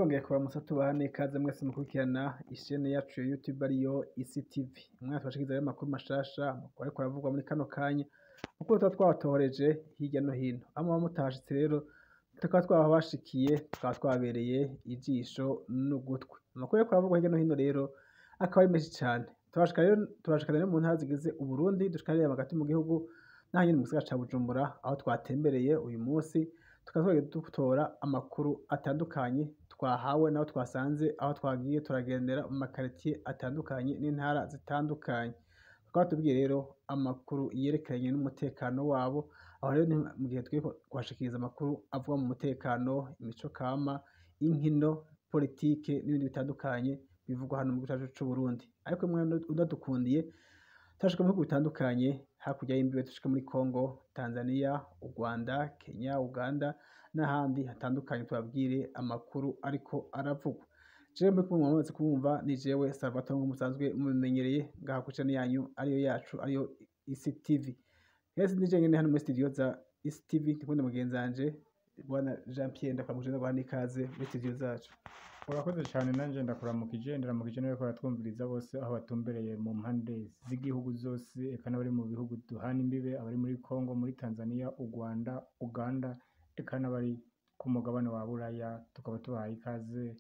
Turongeye kubaramutsa tubaha n'ikaze mwese mukurikirana ishene yacu ya YouTube ariyo Isi TV. Umwanya tubashikiriza rero amakuru mashasha, amakuru ariko aravugwa muri kano kanya, uko tuba twabatohoreje hirya no hino. Aho muba mutahashitse rero tukaba twabashikiye, tukaba twabereye ijisho n'ugutwi. Amakuru ariko aravugwa hirya no hino rero akaba ari menshi cane. Turashika rero, turashika rero mu ntara zigize Uburundi, dushika rero hagati mu gihugu n'aha nyene mu gisagara ca Bujumbura aho twatembereye uyu munsi, tukaba twagiye dutora amakuru atandukanye twahawe n'aho twasanze aho twagiye turagendera mu makaritiye atandukanye n'intara zitandukanye. Tukaba tubwiye rero amakuru yerekeranye n'umutekano wabo, aho rero ni mu gihe tugiye kubashikiriza amakuru avuga mu mutekano, imico kama, inkino, politike n'ibindi bitandukanye bivugwa hano mu gihugu cacu c'Uburundi. Ariko mwe udadukundiye turashika mu bihugu bitandukanye hakurya y'imbibe, dushika muri Congo, Tanzania, u Rwanda, Kenya, Uganda n'ahandi hatandukanye, tubabwire amakuru ariko aravugwa. Jewe muri kumwe mwamaze kumwumva ni jewe Salvatore nk'uko musanzwe mubimenyereye ngaha kuri channel yanyu ariyo yacu ariyo Isi TV. Rero ndi jenyene hano muri studio za Isi TV, ndi kumwe na mugenzi wanje Bwana Jean Pierre. Ndakwamukije, ndaguha n'ikaze muri studio zacu. Urakoze cyane, nanjye ndakuramukije, ndaramukije n'abariko baratwumviriza bose aho batumbereye mu mpande z'igihugu zose, eka n'abari mu bihugu duhana imbibe, abari muri Congo, muri Tanzania, u Rwanda, Uganda, eka n'abari ku mugabane wa Buraya, tukaba tubahaye ikaze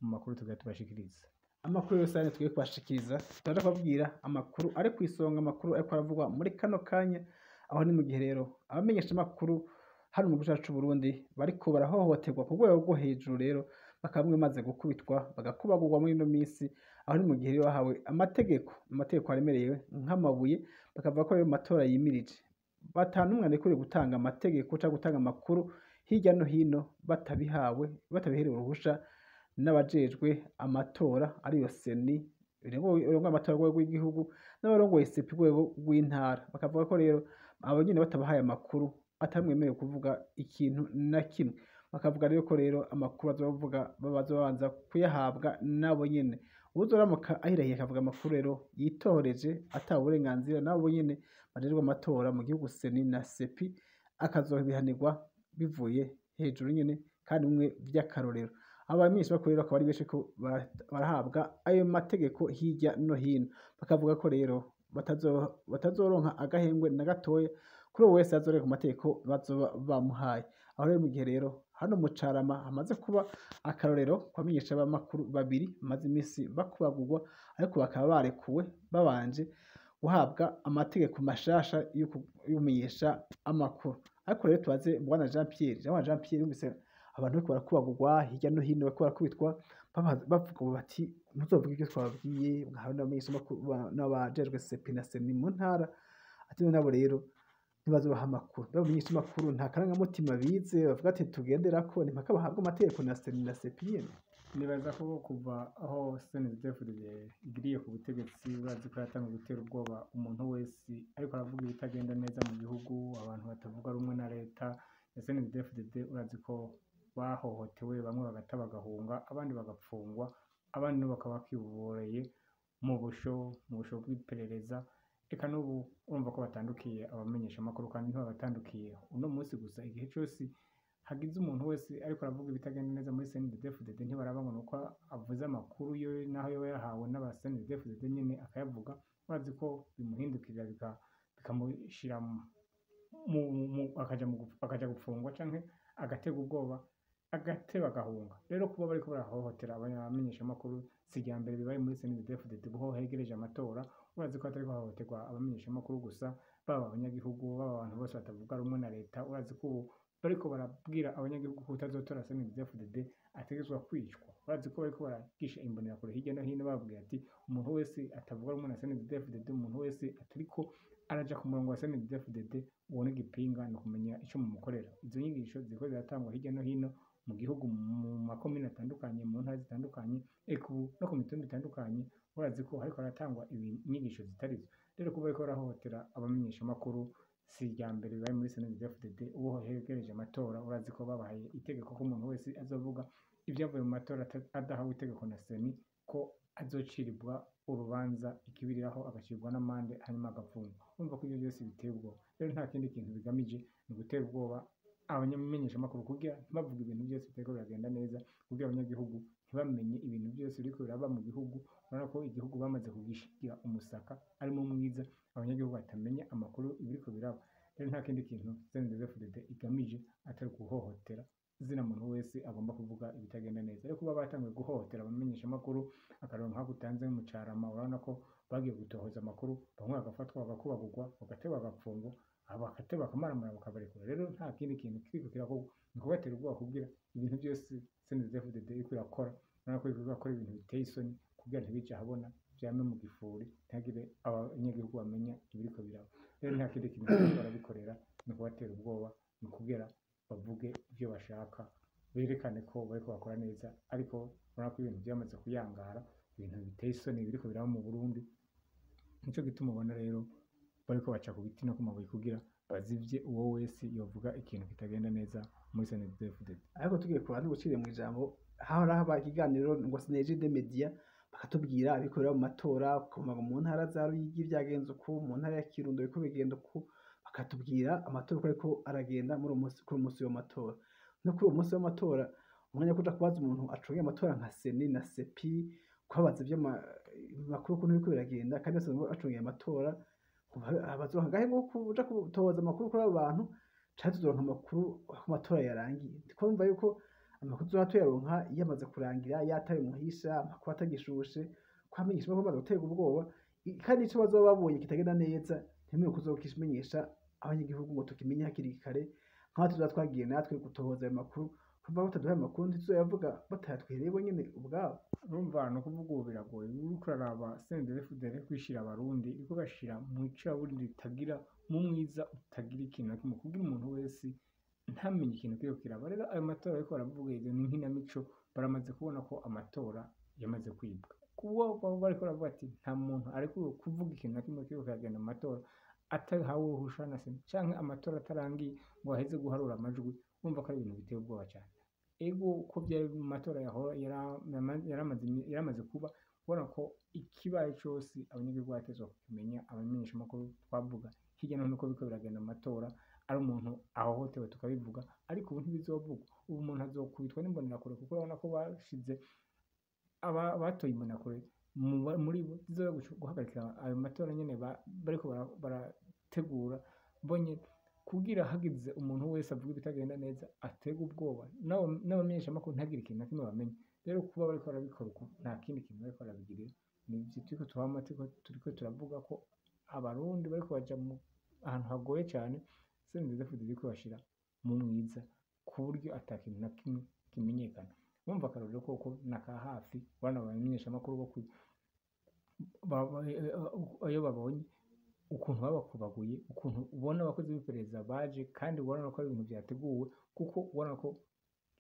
mu makuru tugiye tubashikiriza. Amakuru yose hano tugiye kubashikiriza, turaja kubabwira amakuru ari kw'isonga, amakuru ariko aravugwa muri kano kanya. Aho ni mu gihe rero abamenyesha amakuru hano mu gihugu cacu c'Uburundi bariko barahohoterwa ku rwego rwo hejuru, rero bakaba bamwe bamaze gukubitwa, bagakubagurwa muri ino minsi. Aho ni mu gihe rero bahawe amategeko, amategeko aremereye nk'amabuye, bakavuga ko rero mu matora yimirije batanumwe arekuriwe gutanga amategeko canke gutanga amakuru hirya no hino batabihawe, batabiherewe uruhusha n'abajejwe amatora, ariyo CENI irongoye amatora ku rwego rw'igihugu n'abarongoye CEPI urwego rw'intara. Bakavuga ko rero abo nyene batabahaye amakuru atamwemerewe kuvuga ikintu na kimwe. Bakavuga rero ko rero amakuru bazovuga bazobanza kuyahabwa nabo nyene. Uwuzoramuka ahirahiye akavuga amakuru rero yitoreje atawe uburenganzira nabo nyene bajejwe amatora mu gihugu, CENI na CEPI, akazobihanirwa bivuye hejuru nyene kandi bimwe vy'akarorero. Abamenyesha makuru rero akaba ari benshi ko barahabwa ayo mategeko hirya no hino, bakavuga ko rero batazoronka agahengwe na gatoya kuri uwo wese azorenga ku mategeko bazoba bamuhaye. Aho rero mu gihe rero hano mu Carama hamaze kuba akarorero ku bamenyesha b'amakuru babiri bamaze imisi bakubagurwa, ariko bakaba barekuwe babanje guhabwa amategeko mashasha yo kumenyesha amakuru. Ariko rero tubaze Bwana Jean Pierre. Bwana Jean Pierre, yumvise abantu bariko barakubagurwa hirya no hino, bariko barakubitwa, bavuga bati ntuzovuge ivyo twababwiye, hari n'abamenyeshamakuru n'abajejwe CEPI na CENI mu ntara, ati nabo rero ntibazobaha amakuru. Bamenyesha amakuru nta karangamutima bize, bavuga ati tugenderako ni mpaka bahabwe amategeko na CENI na CEPI nyene. Nibaza ko kuva aho CNDD-FDD igiriye ku butegetsi, urazi ko yatanguye gutera ubwoba umuntu wese ariko aravuga ibitagenda neza mu gihugu, abantu batavuga rumwe na leta ya CNDD-FDD. Urazi ko bahohotewe, bamwe bagata bagahunga, abandi bagapfungwa, abandi nabo bakaba bakiboreye mu busho bw'iperereza. Eka n'ubu urumva ko batandukiye abamenyesha amakuru, kandi ntibabatandukiye uno munsi gusa. Igihe cose hagize umuntu wese ariko aravuga ibitagenda neza muri CNDD-FDD, ntibaraba ngo nuko avuze amakuru yo naho yoba yahawe n'aba CNDD-FDD nyene akayavuga, urazi ko bimuhindukirira bikamushira akaja gupfungwa canke agatega ubwoba, agateba agahunga. Rero kuba bariko barahohotera abamenyeshamakuru si irya mbere bibaye muri CNDD-FDD. Buho hegereje amatora, urazi ko hatariko hahohoterwa abamenyeshamakuru gusa, baba abanyagihugu, baba abantu bose batavuga rumwe na leta. Urazi ko ubu bariko barabwira abanyagihugu ko utazotora CNDD-FDD ategerezwa kwicwa. Urazi ko bariko baragisha imbonerakure hirya no hino, bababwira ati umuntu wese atavuga rumwe na CNDD-FDD, umuntu wese atariko araja ku murongo wa CNDD-FDD, uwo ni igipinga, ni ukumenya ico mumukorera. Izo nyigisho ziriko ziratangwa hirya no hino mu gihugu, mu makomine atandukanye, mu ntara zitandukanye, eka ubu no ku mitumba itandukanye urazi ko hariko haratangwa inyigisho zitarizo. Rero kuba bariko barahohotera abamenyeshamakuru si irya mbere bibaye muri CNDD-FDD. Ubu hegereje amatora, urazi ko babahaye itegeko ko umuntu wese azovuga ibyavuye mu matora adahawe itegeko na CENI, ko azociribwa urubanza ikibiriraho, agacibwa n'amande, hanyuma agafungwa. Urumva ko ivyo byose biteye ubwoba. Rero nta kindi kintu bigamije, ni ugutera ubwoba. Abamenyeshamakuru kugira ntibavuge ibintu byose bitariko biragenda neza, kugira abanyagihugu ntibamenye ibintu byose biriko biraba mu gihugu. Urabona ko igihugu bamaze kugishigira umusaka arimo mwiza, abanyagihugu batamenya amakuru ibiriko biraba. Rero nta kindi kintu CNDD-FDD igamije atari guhohotera zina muntu wese agomba kuvuga ibitagenda neza. Ariko kuba batanguye guhohotera abamenyeshamakuru, akarorero nk'ako utanze mu Carama, urabona ko bagiye gutohoza amakuru, bamwe bagafatwa bagakubagurwa, bagateba bagapfungwa, bagateba bakamaramara bakabarekura. Rero nta kindi kintu kiriko kirakorwa, ni kubatera ubwoba kugira ibintu byose CNDD-FDD iriko irakora. Urabona ko iriko irakora ibintu biteye isoni kugira ntibije ahabona, vyame mu gifuri, ntihagire abanyagihugu bamenya ibiriko biraba. Rero nta kindi kintu bariko barabikorera, ni ukubatera ubwoba, ni ukugira bavuge ivyo bashaka, berekane ko bariko bakora neza. Ariko urabona ko ibintu vyamaze kuyangara, ibintu biteye isoni biriko biraba mu Burundi. Nico gituma ubona rero bariko baca ku biti no ku mabuye kugira bazivye uwo wese yovuga ikintu kitagenda neza muri CNDD-FDD. Ariko tugiye ku bantu guciriye mu ijambo, hahora haba ikiganiro ngo Synergie des Médias, bakatubwira abikorera mu matora, ukumva ngo mu ntara za Ruyigi vyagenze uku, mu ntara ya Kirundo biriko bigenda uku, bakatubwira amatora uko ariko aragenda muri uwo munsi, kuri uwo munsi w'amatora. No kuri uwo munsi w'amatora, umwanya wo kuja kubaza umuntu acunga amatora nka CENI na CEPI, kubabaza ivy'amakuru ukuntu biriko biragenda, kandi basanzwe bacungera amatora, bazoronka agahe ko kuja gutohoza amakuru kuri abo bantu, canke tuzoronka amakuru ku matora yarangiye? Ndiko numva yuko amakuru tuzoba tuyaronka yamaze kurangira, yataye umuhisha, amakuru atagishushe, ko abamenyeshamakuru bamaze guterwa ubwoba, kandi ico bazoba babonye kitagenda neza ntibemerewe kuzokimenyesha abanyagihugu ngo tukimenye hakiri kare, nk'aho tuzoba twagiye natwe gutohoza ayo makuru. Kuva bataduhaye amakuru ntituzoyavuga batayatwihereye bo nyene ubwabo. Urumva, ni ukuvuga ubu biragoye. Uriko uraraba CNDD-FDD kwishira abarundi, iriko bashira mu icuraburindi ritagira mu mwiza, utagira ikintu na kimwe, kugira umuntu wese ntamenye ikintu kiriko kiraba. Rero ayo matora bariko baravuga, ivyo ni inkinamico. Baramaze kubona ko amatora yamaze kwibwa. Kuba bariko baravuga ati nta muntu arekuwe kuvuga ikintu na kimwe kiriko kiragenda mu matora atahawe uruhusha na CENI, canke amatora atarangiye ngo baheze guharura amajwi, urumva ko ari ibintu biteye ubwoba cane. Ego, uko vyari mu matora yahora yaramaze kuba, ubona ko ikibaye cose abanyagihugu bategerezwa kukimenya. Abamenyeshamakuru twavuga hirya no hino uko biriko biragenda mu matora, ari umuntu ahohotewe tukabivuga, ariko ubu ntibizovugwa. Ubu umuntu azokubitwa n'imbonerakure, kuko urabona ko bashize batoye imbonerakure muri bo zizoza guhagarikira ayo matora nyene bariko barategura bo nyene, kugira hagize umuntu wese avuga ibitagenda neza aterwe ubwoba, n'abamenyeshamakuru ntagire ikintu na kimwe bamenya. Rero kuba bariko barabikora uku, nta kindi kintu bariko barabigirira, nivyo turiko turama turiko turavuga ko abarundi bariko baja mu ahantu hagoye cane. CNDD-FDD iriko bashira mu mwiza ku buryo ata kintu na kimwe kimenyekana. Urumva akarorero koko naka hafi, bano bamenyeshamakuru bo iyo babonye ukuntu babakubaguye, ukuntu ubona abakozi b'iperereza baje, kandi ubona ko ari ibintu vyateguwe, kuko ubona ko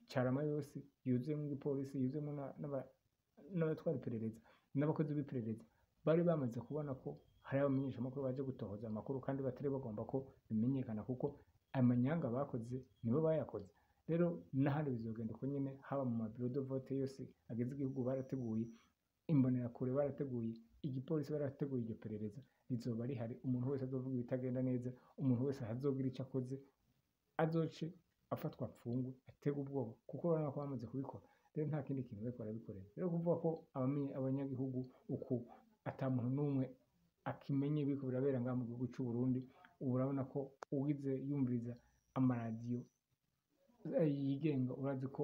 Carama yose yuzuyemwo igipolisi, yuzuyemwo n'abatwara iperereza n'abakozi b'iperereza. Bari bamaze kubona ko hari abamenyeshamakuru baje gutohoza amakuru, kandi batari bagomba ko bimenyekana, kuko amanyanga bakoze nibo bayakoze. Rero n'ahandi bizogenda uko nyene, haba mu ma bureau de vote yose agize igihugu, barateguye imbonerakure, barateguye igipolisi, barateguye iryo perereza rizoba rihari. Umuntu wese azovuga ibitagenda neza, umuntu wese azogira ico akoze, azoce afatwa, apfungwe, aterwe ubwoba, kuko urabona ko bamaze kubikora. Rero nta kindi kintu bariko barabikorera. Rero kuvuga ko abanyagihugu uku ata muntu n'umwe akimenye ibiriko birabera ngaha mu gihugu c'u Burundi, ubu urabona ko ugize yumviriza amaradiyo yigenga, urazi ko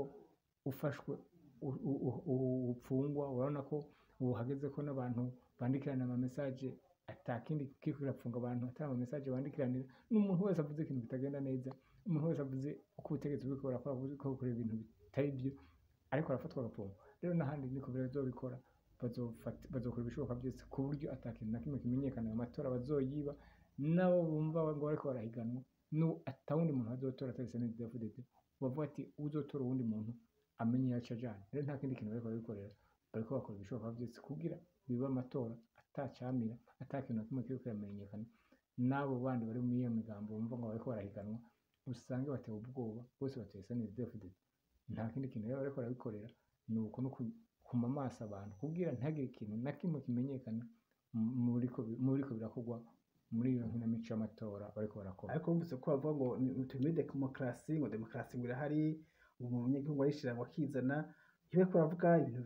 ufashwe upfungwa. Urabona ko ubu hageze ko n'abantu bandikirana ama message, ata kindi kiriko kirapfunga abantu atari ama message bandikiranira. N'umuntu wese avuze ikintu kitagenda neza, umuntu wese avuze uko ubutegetsi buriko burakora, buriko bukora ibintu bitari byo, ariko arafatwa agapfungwa. Rero n'ahandi niko bazobikora, bazokora ibishoboka byose ku buryo ata kintu na kimwe kimenyekana. Ayo matora bazoyiba, nabo bumva ngo bariko barahiganwa, atawundi muntu azotora atari CNDD-FDD. Bavuga ati uzotora uwundi muntu amenye iyo aca ajana. Rero nta kindi kintu bariko barabikorera, bariko bakora ibishoboka byose kugira bibe amatora atacamira, ata kintu na kimwe kiriko kiramenyekana. N'abo bandi bari muri iyo migambo bumva ngo bariko barahiganwa, usange batewe ubwoba bose, bateye CNDD-FDD. Nta kindi kintu rero bariko barabikorera, ni uko no kuma amaso abantu kugira ntihagire ikintu na kimwe kimenyekana mu biriko birakorwa. muri iyo nkinamico y'amatora bariko barakora. Ariko bumvise ko bavuga ngo turi muri demokarasi, ngo demokarasi ngo irahari, ngo umunyagihugu arishira ngo akizana. Iyo bariko baravuga ibintu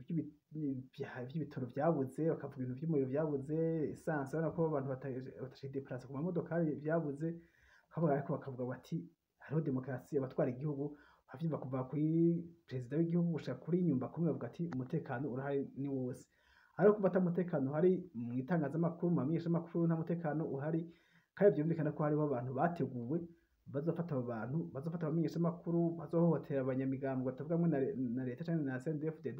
vy'ibitoro vyabuze, bakavuga ibintu vy'umuriro vyabuze, essence, urabona ko abantu batashideplasa ku mamodokari vyabuze, bakavuga, ariko bakavuga bati hariho demokarasi, abatwara igihugu bavyumva kuva kuri perezida w'igihugu gushika kuri nyumba kumwe, bavuga ati umutekano urahari ni wose. Ariko kuva ata mutekano uhari mu itangazamakuru, mu bamenyeshamakuru nta mutekano uhari, kandi vyumvikana ko hariho abantu bateguwe bazofata abo bantu, bazofata abamenyeshamakuru, bazohohotera abanyamigambwe batavuga rumwe na leta canke na CNDD-FDD.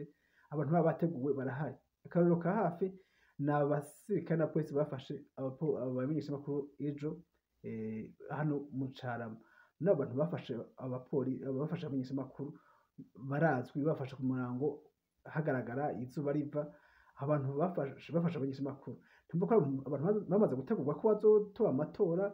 Abantu baba bateguwe barahari. Akarorero ka hafi ni abasirikare na polisi bafashe abamenyeshamakuru ejo hano mu Carama. N'abo bantu bafashe bafashe abamenyeshamakuru barazwi, bafashe ku murango hagaragara izuba riva. Abantu bafashe abamenyeshamakuru, ntumva ko abantu bamaze gutegurwa ko bazotora amatora.